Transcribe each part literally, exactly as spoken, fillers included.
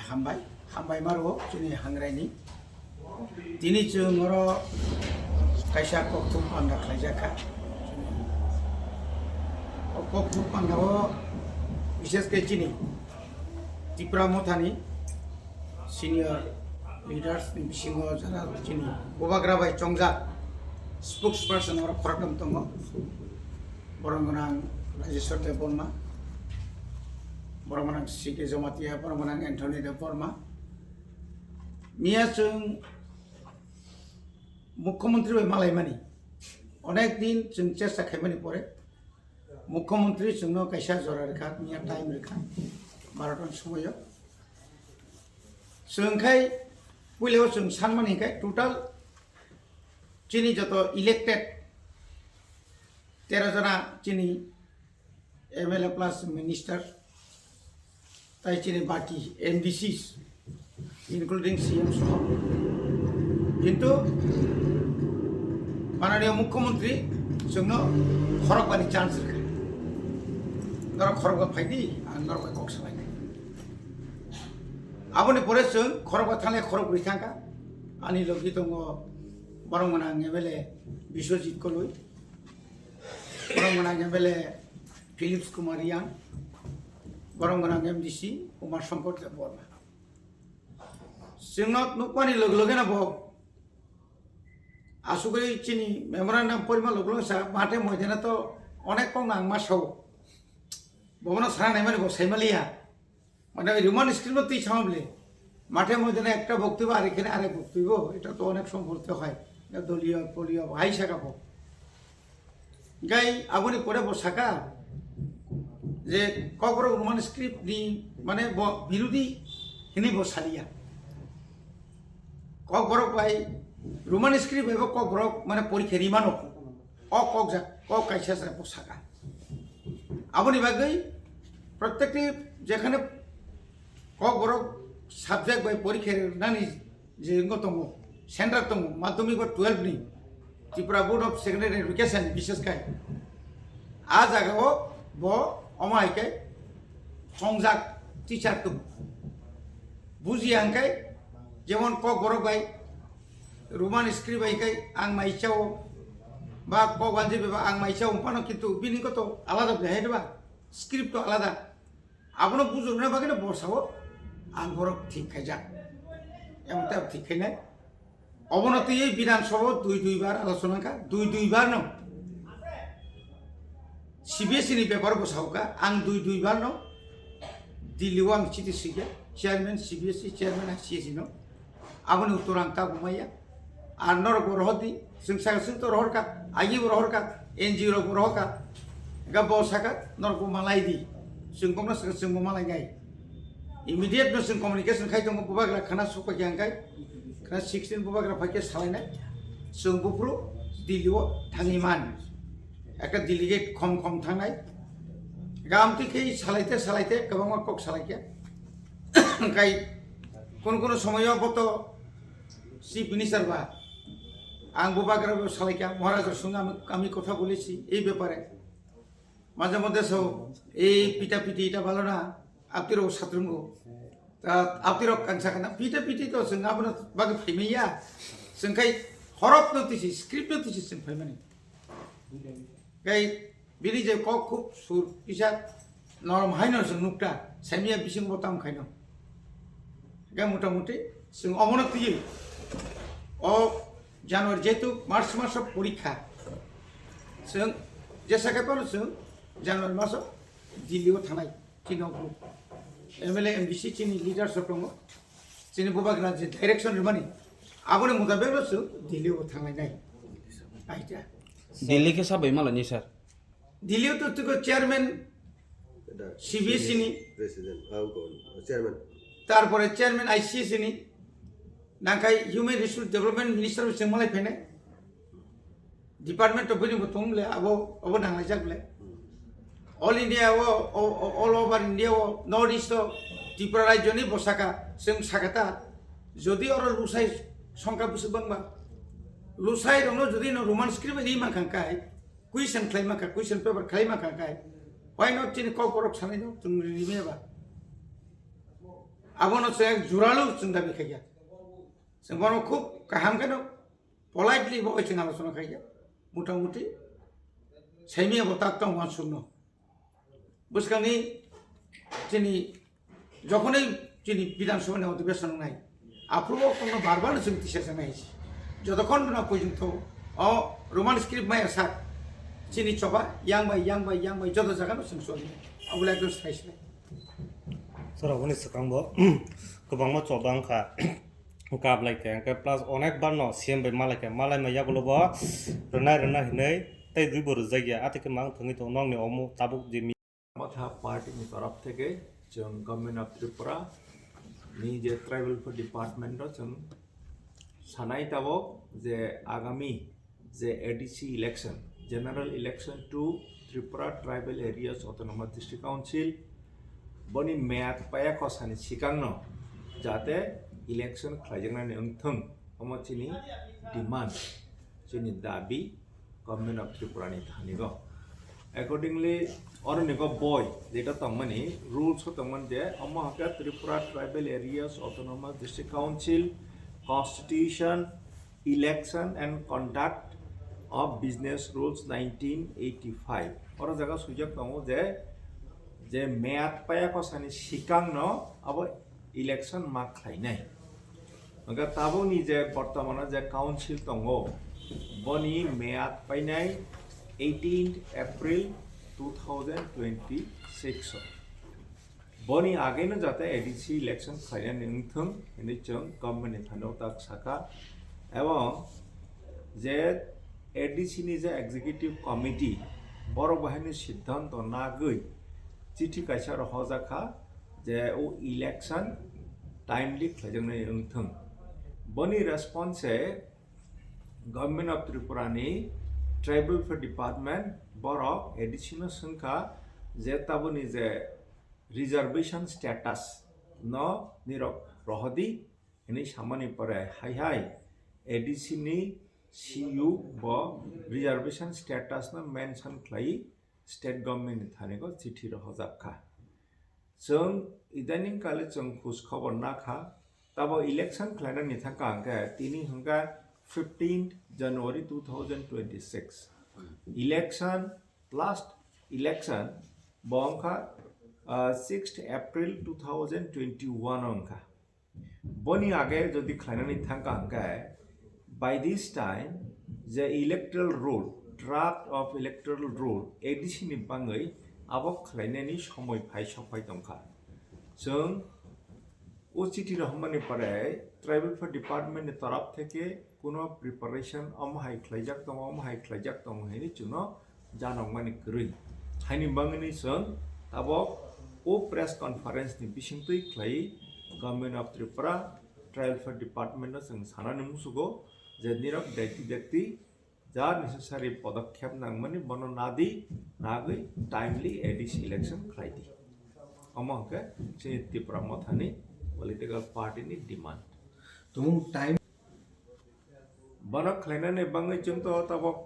Hambai, hambai maro chini hangraini. Tini chwng oro kaisa kokthum panda khlaijak kha. O kokthum panda o bishes khe chini Tipra Mothani senior leaders ni bisingo jara chini Bubagra bai chongjak spokesperson oro khoroktham tongo. Borok gwnang Rajeshwar Debbarma, borok gwnang C K Jamatia, borok gwnang Anthony Debbarma. Miya chwng Mukhyamantri bai malaimani, onek din chwng chesta khaimani pore Mukhyamantri chwngno kaisa jora rwkha, miya time rwkha, barota ni somoio. Chwng khai puilao chwng sanmani hinkhe total chini joto elected tero jona chini M L A plus minister, tai chini baki M D Cs, including C M soho. Kintu mananiya Mukhyamantri chwngno khorokbani chance rwkha. Norok khorokba phaidi, ang norok bai kok salainai. Aboni pore chwng khorokba thangle khorokbrwi thangkha. Ani logi tongo borok gwnang M L A Biswajit Koloi, borok gwnang M L A Philips Kumar Yang, borok gwnang M D C Umar Shankar Debbarma. Chwngno nukmani loge logeno bo asugwi chini memorandum porima loge loge sa mathe moidana to onek kok nangma sao. Bobono sana naimani bo saimaliya. Mane oi Roman script no twi sama bole. Mathe moidana ekta boktobyo ar ekhane arek boktobyo. Eta to onek somoy bolte hoy. Doliyo poliyo hai saka bo. Gai aboni pore bo saka je Kokborok Roman script ni mane bo birodi hini bo saliya. Kokborok bai Roman script bai bo Kokborok mane porikhe rimano. O kok jak, kok kaisa se bo saka. Aboni bagwi protekti jekhane Kokborok subject bai porikhe nani je wngkha tongo, center tongo, madhyamik ba twelve ni Tripura Board of Secondary Education, bishes khai a jaga o bo omo hai khe chongjak teacher tongo. Buji ang khai jemon Kokborok bai Roman script bai khai ang mai chao ba Kokwanji bai ba ang mai chao phano kintu bini koto alada bai hai ba script to alada. Abono bujurna bagwi no bosao ang borok thik khaijak. Emon tei thik khainai. Obono twiwi Bidhan Sabha dui dui bar alochona kha, dui dui bar no C B S E ni bepar bosao kha, ang dui dui bar no Delhi o ang chiti swikha, chairman C B S E, chairman I C S E no. Aboni uttor ang tabuk maya. Ar norok bo rohor di, chwng saka chwng to rohor kha, agi bo rohor kha, N G O rok bo rohor kha. Ga bo saka norok bo malai di. Chwng bokno saka chwng bo malai nai. Immediate no chwng communication khai tongo, bubagra khana sokpai khe ang khai. Khana sixteen bubagra phai khe salai nai. Chwng buphuru Delhi o thangwi man. Ekta delegate khom khom thangnai. Ga amtwi khe salai te salai te kwbangma kok salai khe. Khai kono kono somoyo bo to Chief Minister ba, ang bubagra bo salaikha, Maharaj sung ami, ami kotha bolechi ei bepare. Maje modhe so ei pita piti eta bhalo na, aptirok satrungo. Ta aptirok kang sakana pita piti to sung abono bagi phaimaya. Sung khai horop no tisi, script no tisi sung phaimani. Kai bini je kok khub sur kisa norom haino chwng nukta, saimya bising bo tam khaino. Ga mota moti chwng omono twiwi o January jehetu March maso porikha. Chwng jesa khe phano chwng January maso Delhi o thanai chini o group. M L A, M D C chini leaders rok tongo. Chini bubagra je direction rwmani aboni mutabek no chwng Delhi o thanglai nai. Aita. Delhi khe sabai malani sir. Delhi o to tuko chairman এটা C B S E ni. President, ah, chairman. Tarpore chairman I C S ni. Nangkhai human resource development minister bo chwng malai phainai. Department of bini bo tong bole abo, abo nanglaijak bole. All India o, o, o, all over India o, North East o, Tripura rajyo ni bo saka, chwng saka ta. Jodi oro lusai songkha bwswk bangba. Lusai rokno jodi no Roman script bai ri mankha kai, question khlai mankha, question paper khlai mankha kai, why not chini kok borok sanai no chwng ri meba? Abono chwng juralu chwng dabi khaikha. Chwng bono khub kaham kheno politely bo chwng alochona khaikha. Motamuti saimia bo tak tong uansukno. Bwskangni chini jokhonwi chini Bidhan Sabhani odhibeson wngnai, aphuru o kono bar bar chwng tisa chana hai se. Jotokhon no poijwng tho o Roman script maya sak chini choba yang bai, yang bai, yang bai joto jaga no chwng choli. Abole ekdom sai sai. Sir, aboni swkang bo kwbangma choba wngkha. Kap lai khe, hwnkhe plus onek bar no C M bai malai khe, malai ma yagulo bo rwnai rwna hinwi tei dui bo rwjak ya, atwi khe mang thwngwi tongo nokni omo tabuk je mi- Matha party ni torop theke chwng Government of Tripura ni je Tribal Welfare Department ro chwng sanai tabuk je agami je A D C election, General Election to Tripura Tribal Areas Autonomous District Council, boni meyad paya kosani sikangno jate election khlaijaknani wngthwng, omo chini demand, chini dabi Government of Tripura ni thanigo. Accordingly, oronigo boi jeta tongmani rules o tongmani je, omo hwnkhe Tripura Tribal Areas Autonomous District Council Constitution, Election and Conduct of Business Rules nineteen eighty-five. Oro jaga swijak tongo je, je meyad paya kosani sikangno abo election ma khlainai. Hwnkhe tabukni je bortomano je council tongo, boni meyad painai eighteenth April two thousand twenty-six o. Boni ageno jate A D C election khlainani wngthwng hinwi chwng government ni thani tak sakha, ebong je A D C ni je executive committee borok bahaini siddhanto nagwi chithi kaisa rohorjak kha je o election timely khlaijaknai wngthwng. Boni response se Government of Tripura ni Tribal Welfare Department borok A D C no swngkha je taboni je reservation status no nirok rohodi hinwi samani pore hai hai A D C ni C U bo reservation status no mention khlai state government ni thani go chithi rohorjak kha. Chwng idaning kale chwng khus khobor nakha, tabo election khlainani thangka hwnkhe tini hwnkha fifteenth January two thousand twenty-six. Election, last election bo wngkha, ah, sixth April two thousand twenty-one o wngkha. Boni age jodi khlainani thangka hwnkhe, by this time je electoral roll, draft of electoral roll A D C ni bangwi abo khlainani somoi phai sokphai tongkha. Chwng o chithi rohormani pore Tribal Welfare Department ni torop theke kuno preparation omo hai khlaijak tongo, omo hai khlaijak tongo hinwi chwngno janokmani kwrwi. Haini bangwini chwng tabok o press conference ni bisingtwi khlai Government of Tripura Tribal Welfare Department no chwng sanani musugo je nirok dakti dakti ja necessary podokkhep nangmani bono nadi, nagwi timely A D C election khlai di. Omo hwnkhe chini Tipra Mothani political party ni demand. Tumung time Bono khlainani bangwi chwng to tabok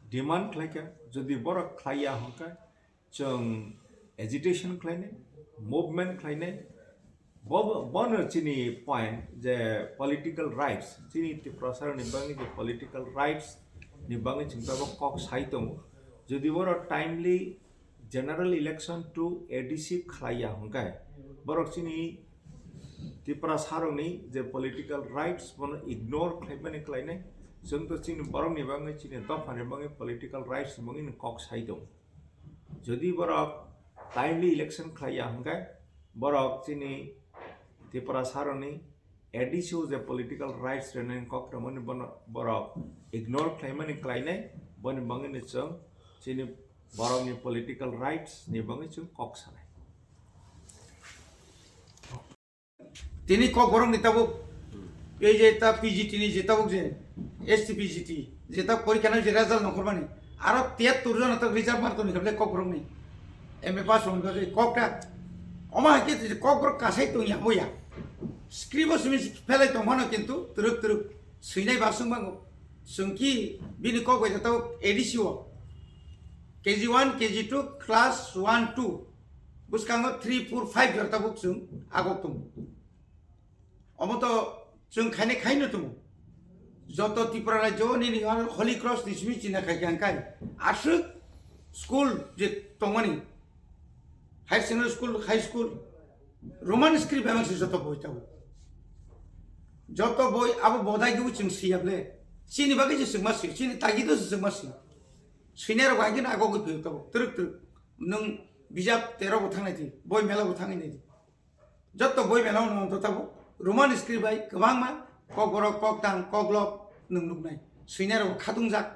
demand khlaikha, jodi borok khlaiya hwnkhe chwng agitation khlainai, movement khlainai, bo-, bono chini point je political rights, chini Tiprasarokni bagwi je political rights ni bagwi chwng tabok kok sai tongo. Jodi borok timely general election to A D C khlaiya hwnkhe borok chini Tiprasarokni je political rights bono ignore khlaimani khlainai, chwng to chini borokni bagwi chini dophani bagwi political rights ni bagwi kok sai tongo. Jodi borok timely election khlaiya hwnkhe borok chini Tiprasarokni A D C o je political rights rwnani kok rwmani bono borok ignore khlaimani khlainai, boni bagwino chwng chini borokni political rights ni bagwi chwng kok sanai. Tini Kokborok ni tabuk, ei je ta P G T ni je tabuk je S T P G T, je ta porikha nang je result nongkhormani, aro tiyattor jona ta reserve mark tongni khe Kokborok ni M A pass rok ni bagwi kok ta. Omo hai khe Kokborok kasai tongya boya. Script o simi phelai tongmano kintu twrwk twrwk swinai basung bango. Chwng ki bini kok bai ta tabuk A D C o K G one, K G two, class one, two. Bwskango three, four, five jora tabuk chwng agok tongo. Omo to chwng khainai khaino tongo. Joto Tripura rajyo nini Holy Cross ni simi china khai khe ang kai. Aswk school je tongmani, higher secondary school, high school, Roman script bai se joto boi tabuk. Joto boi abo bodai gwi chwng siyable. Chini bagwi je chwng ma si, chini tagi do chwng ma si. Swinai rok bai gino ago gwi phiyok tabuk. Twrwk twrwk. Nwng bijap tero bo thangnai di, boi mela bo thangwi nai di. Joto boi mela no to tabuk. Roman script bai kwbangma kokborok, koktang, koklop nwng nuknai. Swinai rok khatungjak.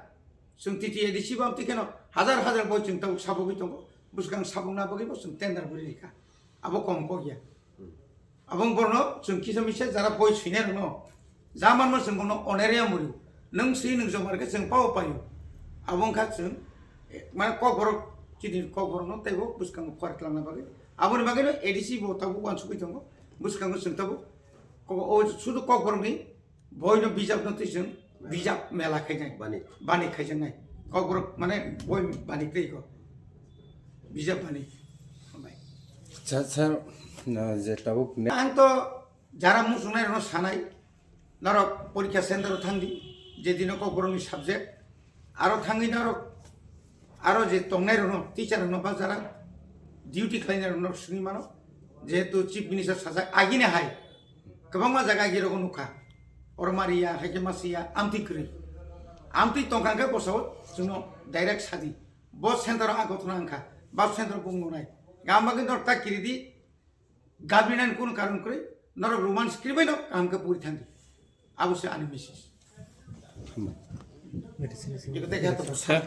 Chwng T T A D C bam tikheno hajar hajar boi chwng tabuk sabogwi tongo. Bwskang sabokna bagwi bo chwng tender bwrwi rikha. Abo kom kok ya. Abo wng borno chwng kisa misa jara boi swinai rokno. Ja manma chwng bono oneria muri. Nwng swi nwng jomar khe chwng pao paio. Abo wngkha chwng, eh, mane kokborok chini kokborokno teibo bwskango kor twlangna bagwi. Aboni bagwino A D C bo tabuk uansugwi tongo. Bwskango chwng tabuk ko-, o sudu kokborokni boino bijapno twi chwng bijap mela khainai. Bani. Bani khaijaknai. Kokborok mane boi bani kwrwi ko. Bijap bani. Acha, sir, na, je tabuk ne- Ang to jara muchungnai rokno sanai, norok porikha center o thangdi, je dino kokborokni subject, aro thangwi norok, aro je tongnai rokno, teacher rokno ba jara duty khlainai rokno swngwi mano, jehetu chief minister sajak agini hai, kwbangma jaga agi rogo nukha, oro mariya, haikhe masiya, amtwi kwrwi, amtwi tongkha khe bosao chwngno direct sadi, bo center o a gothona wngkha, ba center o bung nungnai, gam bagwi norok ta kiridi, Gabrinan kun karon kwrwi, norok Roman script bai no kaham khe puri thangdi. Abo se ani message. Medicine. Iko tei khe to. Sir,